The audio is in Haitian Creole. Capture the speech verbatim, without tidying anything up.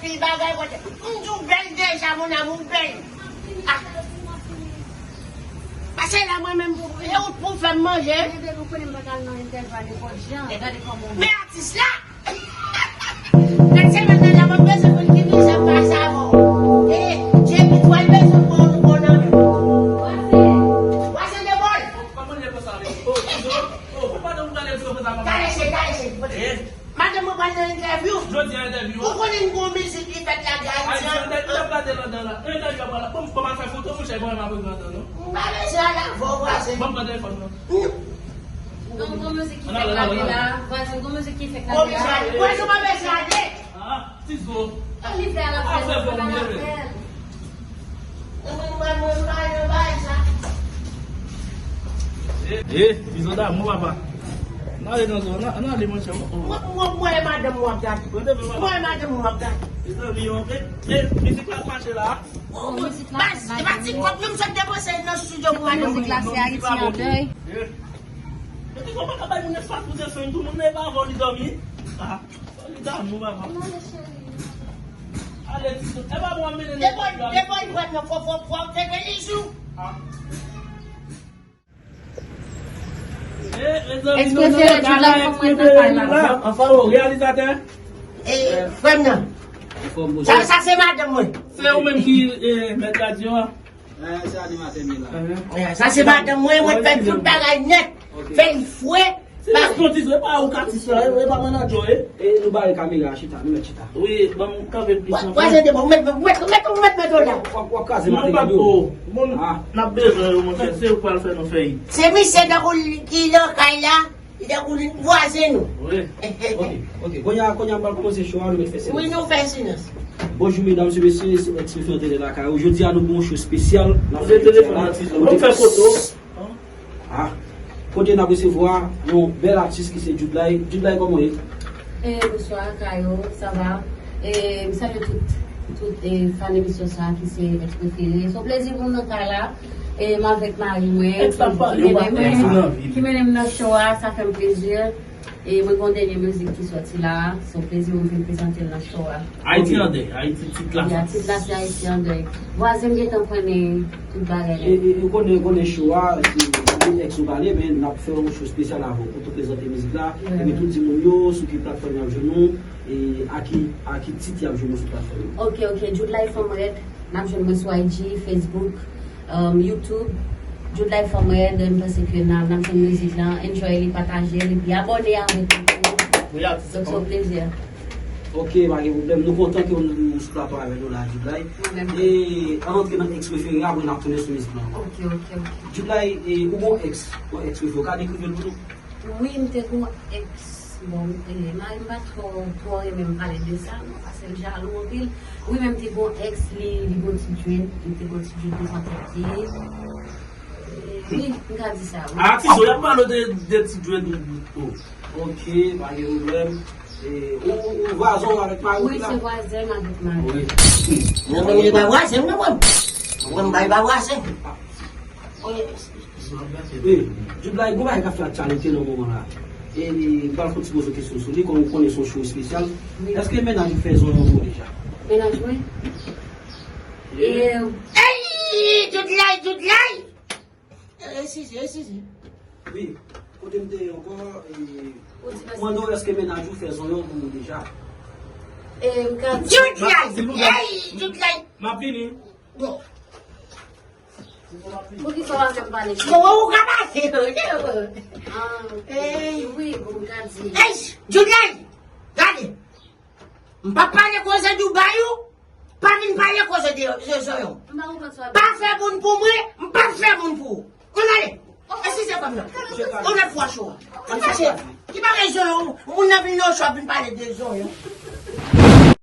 Li bagay kote. M di w bèl deja, mon amour, bèl. Ah. Pase la, mwen menm, pou, e ou pou fè m manje. Men depi w konnen m pa ka al nan entèvyou a nenpòt jan. Gade kòman w. Men atis la! Nan semèn nan, la, mwen bezwen konn ki mizè m pase avè w. E, Djemi tou al bezwen pran yon bon nan men m. Vwazen de bòl. Kale se, kale se. Madanm mwen pral nan entèvyou. Jodi a entèvyou. Ou konnen m gon mizik ki fèt lage Ayiti an. Ayiti an, entèvyou ap gade ladan la. Entèvyou ap pale. Bon, bon, al fè foto, monchè, bon, m ap pran tan, non. M pa bezwen al avè w, vwazen. Ban m pran telefòn nan. Non. Gon, gon mizik ki fèk lage la. Vwazen, gon mizik ki fèk lage la. Vwazen, pa bezwen ale. Ah, ti zo. Li fè al avè l, fè al avè l. Mwen, mwen, mwen, mwen pa nan bagay sa. Eh, eh, Izo damou, papa. N ale nan zòn, n ale, monchè. Mwen, mwen, mwen, madanm mwen ap gade. Mwen, madanm mwen ap gade. Mezanmi, yo, eh, eh, mizik la ap mache la. Oh, mizik la ap mache. Baz, e pa ti kòb nou m sot depanse nan estidyo pou madanm mwen. Mizik la, se Ayiti an dèy. Eh. Epi, ou pa ka bay moun espas pou desann, tout moun leve avan li dòmi. Ah, li damou, papa. Ale, ti zo. E pa bon, mennen. Depi, depi, fò, fò, fò, fò, fè beliz ou. Ekspresyon Jude la, fò mwen nan kay la. Anfòm, reyalizatè. E, frè m nan. Sa, sa se madanm mwen. Se ou menm ki, eh, mèt radyo a? Eh, se animatè m ye la. Eh, sa se madanm mwen, mwen fè tout bagay nèt. Fè l fre. Se jis kontizo, e pa ou k atis la, e pa manadjè, e. E nou bare kamera a, chita, nou mèt chita. Wi, ban m kanpe plis anfè. Vwazen de bòl, mèt, mèt, mèt, mèt, mèt, mèt la. W ap, w ap kraze materyèl yo. Bon, n ap bezwen yo, monchè, se ou k pral fè nou fè. Se misye tankou ki nan kay la, li tankou li vwazen nou. Wi. Ok, ok. Kounye a, kounye a, m pral kòmanse show a, nou mèt fè silans. Wi, nou fè silans. Bonjou, medam e mesye, se Ekspresyon Tele lakay ou. Jodi a, nou gen yon show espesyal. N ap fè telefòn la, ti zo. Ban m fè foto. Ah, kote n ap resevwa yon bèl atis ki se Djoudelay. Djoudelay, kòman w ye? Eh, bonswa, Kayo, sa va? Eh, m salye tout, tout, eh, fan emisyon sa a ki se Ex Prefere. Se yon plezi pou m nan kay la. Eh, m avèk mari mwen, ki mennen mwen, ki mennen m nan show a, sa fè m plezi. E mwen gen yon dènye mizik ki sòti la, se yon plezi pou m vin prezante l nan show a. Ayiti an dèy, Ayiti, tit la. Ya, tit la se Ayiti an dèy. Vwazen m gentan konnen tout bagay la. E, e, e konnen, konnen show a, se, se de Ex ou pale, men n ap fè yon show espesyal avè w. Pou tou prezante mizik la, epi tou di moun yo sou ki platfòm y ap jwenn nou, e a ki, a ki tit y ap jwenn nou sou platfòm yo. Ok, ok, Djoudelay Fanm Rèd, n ap jwenn mwen sou I G, Facebook, um, YouTube, Djoudelay Fanm Rèd, m panse ke n a, n ap jwenn mizik lan, enjoy li, pataje l, epi abòne avèk nou tou. Donk, se yon plezi. Ok, pa gen pwoblèm. Nou kontan ke nou, nou sou plato avèk nou la, Djoudelay. Mwen menm. E, ann antre nan Ex Prefere, apre n ap tounen sou mizik lan ankò. Ok, ok, ok. Djoudelay, e, ou gon ex, yon ex prefere, ou ka dekri l pou nou? Wi, m te gon ex. Bon, e, mari m pa twò, twò renmen m pale de sa, non, paske l jalou anpil. Wi, men m te gon ex, li, li gon ti djwèt, li te gon ti djwèt devan tèt li. E, wi, m ka di sa, wi. Ah, ti zo, y ap pale de, de ti djwèt, oh. Ok, pa gen pwoblèm. E, ou, ou, ou vwazen w avèk mari w la? Wi, se vwazen m avèk mari m. Wi. Non, men li pa vwazen m, non, mwen. Mwen, m pa vwazen. Wi, Djoudelay, gon bagay k ap fè aktyalite nan moman la. E li, m pral fè yon ti poze kesyon sou li, kòm ou konnen se yon show espesyal. Wi. Èske mennaj ou fè zonyon pou ou deja? Mennaj mwen? Yeah. Ey, Djoudelay, Djoudelay! Eskize, eskize. Wi, kote m te ye ankò, e, mande w èske mennaj ou fè zonyon pou ou deja? E, m ka di Djoudelay! Ey, Djoudelay! M ap vini. Bon. Poukisa w ap fè m pale? Bon, ou ka pase. Ah, wi, bon, m ka di. Ey, Djoudelay! Gade! M p ap pale koze Dubai ou, pa vin pale koze de, de zonyon. M pa konprann sa w ap di. Pa fè moun pou mwen, m p ap fè moun pou ou. Ann ale. Eskize frè m nan. Yon lòt fwa cho a. Ann fache. Ki bagay zonyon, moun nan vin nan cho ap vin pale de zonyon.